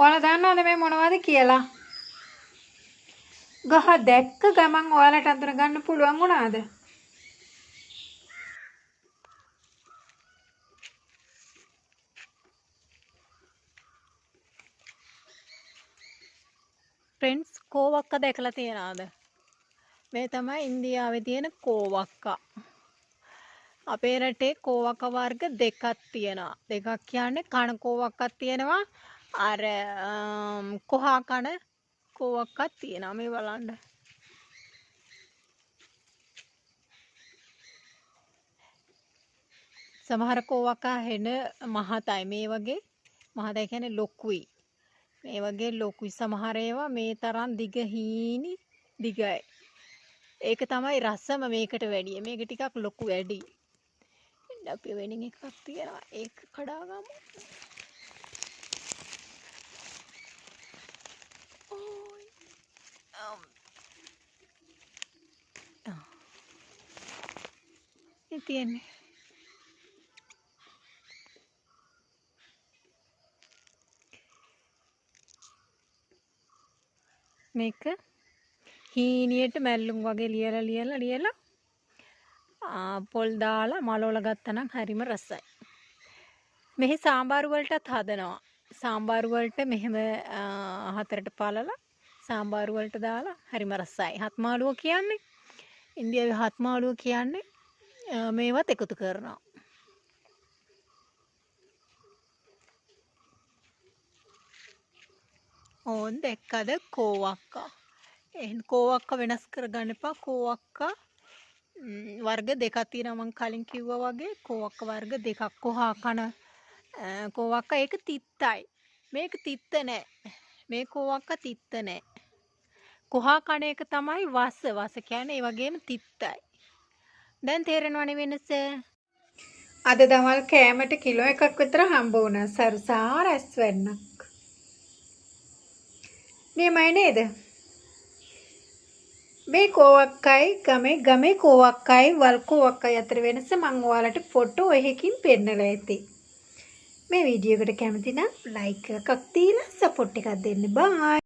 ඔයාලා දන්නවද මේ මොනවද කියලා? ගහ දැක්ක ගමන් ඔයාලට අඳුන ගන්න පුළුවන් වුණාද? ෆ්‍රෙන්ඩ්ස්, කෝවක්ක දැකලා තියනවද? මේ තමයි ඉන්දියාවේ තියෙන කෝවක්කා. අපේ රටේ කෝවක්ක වර්ග දෙකක් තියෙනවා. දෙකක් කියන්නේ කන කෝවක්කක් තියෙනවා. අර කොහා කන කෝවක්කක් තියෙනවා. මේ බලන්න. සමහර කෝවක්කා හෙන මහතයි. මේ වගේ මහතයි කියන්නේ ලොකුයි. මේ වගේ ලොකුයි. සමහර ඒවා මේ තරම් දිග හීනි දිගයි. ඒක තමයි රසම මේකට වැඩිය. මේක ටිකක් ලොකු වැඩි. එන්න අපි වෙනින් එකක් තියෙනවා. ඒක කඩාගමු. ඕයි. මේ තියෙන්නේ. මේක හීනියට මැල්ලුම් වගේ ලියලා ලියලා ලියලා පොල් දාලා මලවල ගත්තා නම් හරිම රසයි. මෙහි සාම්බාරු වලටත් හදනවා. සාම්බාරු වලට මෙහෙම හතරට පළලා සාම්බාරු වලට දාලා හරිම රසයි. හත්මාලුව කියන්නේ ඉන්දියාවේ හත්මාලුව කියන්නේ මේවත් එකතු කරනවා. ඕන් දැක්කද කෝවක්කා? එහෙනම් කෝවක්ක වෙනස් කරගන්න එපා. කෝවක්කා වර්ග දෙකක් තියෙනවා. මං කලින් කිව්වා වගේ කෝවක්ක වර්ග දෙකක්. කොහා කන කෝවක්ක ඒක තිත්තයි. මේක තිත්ත නෑ. මේ කෝවක්ක තිත්ත නෑ. කොහා කන එක තමයි වස. වස කියන්නේ ඒ වගේම තිත්තයි. දැන් තේරෙනවනේ වෙනස? අද දවල් කෑමට කිලෝ එකක් විතර හම්බ වුණා. සරුසා රැස් වෙන්නක්. නියමයි නේද? මේ කෝවක්කයි ගමේ කෝවක්කයි වල් කෝවක්කයි අතර වෙනස මං ඔයාලට ෆොටෝ එකකින් පෙන්නලා ඇති. මේ වීඩියෝ එකට කැමති නම් ලයික් එකක් දීලා සපෝට් එකක් දෙන්න. බයි.